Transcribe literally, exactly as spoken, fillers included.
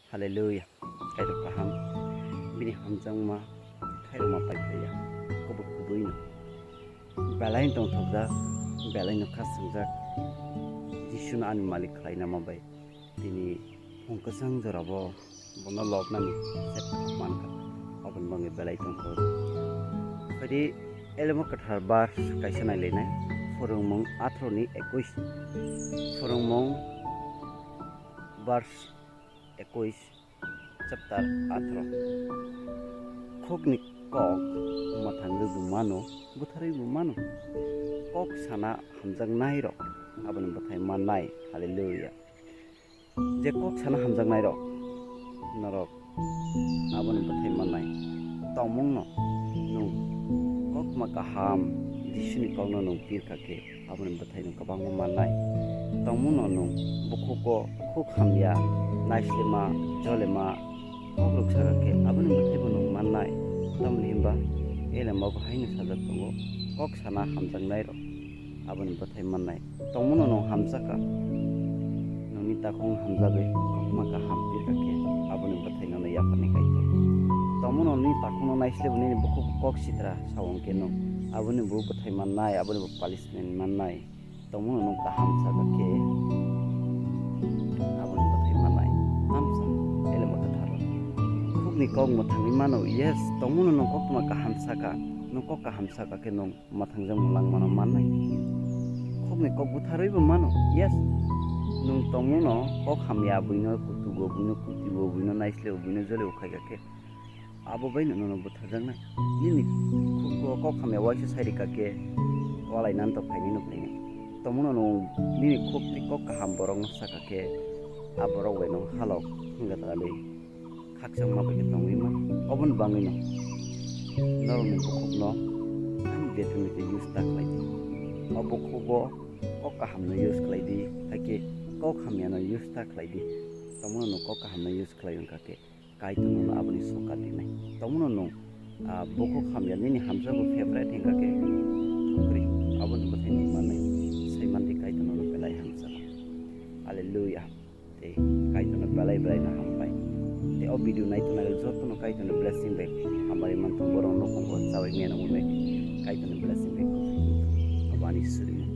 Hallelujah. Kaitor kaham, bini hamjakma khairokma pai phaiya. Kubui kubuino belai tongthokjak, belai no khasongjak. Jisuno ani malik khlainama bai tini phung kwchang jorabo bono lobnani sep mankha. Aboni bagwi belai tongthok. Phaidi Elemo Kwthar verse kaisa nailainai. Phwrwngmung atharoh ni ekwis. Phwrwngmung verse ekwis, chapter atharoh. Khukni kok mwthangwi bo mano, butharwi bo mano. Kok sana hamjaknairok aboni bwthai mannai. Hallelujah. Je kok sana hamjaknairok, norok aboni bwthai mannai. Tongmungno nwng koktma kaham Jisuni kokno nwng pirkha khe, aboni bwthaino kwbangma mannai. Tongmungno nwng bukhugo khuk hamya, naislema, jolema kok rwksa kha khe, aboni bwthaibo nwng mannai. Tamoni hwnba Elemo bo haino sajak tongo, kok sana hamjaknairok aboni bwthai mannai. Tongmungno nwng hamjakha, nwngni takhuk hamjagwi koktma kaham pirkha khe, aboni bwthai nono yapharni Kaitor. Tongmungno nini takhukno naislebo nini bukhuk kok sitra sa wng khe nwng aboni bo bwthai mannai, aboni bo punishment mannai. Tongmungno nwng kaham sakha khe aboni bwthai mannai. Hamsa, Elemo Kwtharo. Khukni kok mwthangwi mano, yes, tongmungno nwng koktma kaham sakha, nwng kok kaham sakha khe nwng mwthangjak langmano mannai. Khukni kok butharwibo mano, yes, nwng tongmungno kok hamya buino kutugo, buino kutibo, buino naisleo, buino joleo khaikha khe, abo baino nono butharjaknai. Nini khukgo kok hamya waisa sairikha khe walai nan to phaini nuklinai. Tongmungno nwng nini khukni kok kaham borokno sakha khe, a borok bai nwng halok wngkha dalai khakchangma bai khe tongwi man. Oboni bagwino norokni bukhukno ani detriment khe use ta khlai di. O bukhugo kok kahamno use khlai di, hakhe kok hamyano use ta khlai di. Tongmungno nwng kok kahamno use khlai wngkha khe, Kaitor nono aboni sokat rinai. Tongmungno nwng, ah, bukhuk hamya nini hamjakgo favorite hingkha khe, thukri aboni bwthai nwng mannai. Saiman di, Kaitor nono belai hamjakgo. Hallelujah. Tei Kaitorno belai belai no hambai. Tei o video naitonai rok jotono Kaitorni blessing bai hambai manthung, borok no kungo chabai mano wngwi Kaitorni blessing bai kubui. Abo ani suri.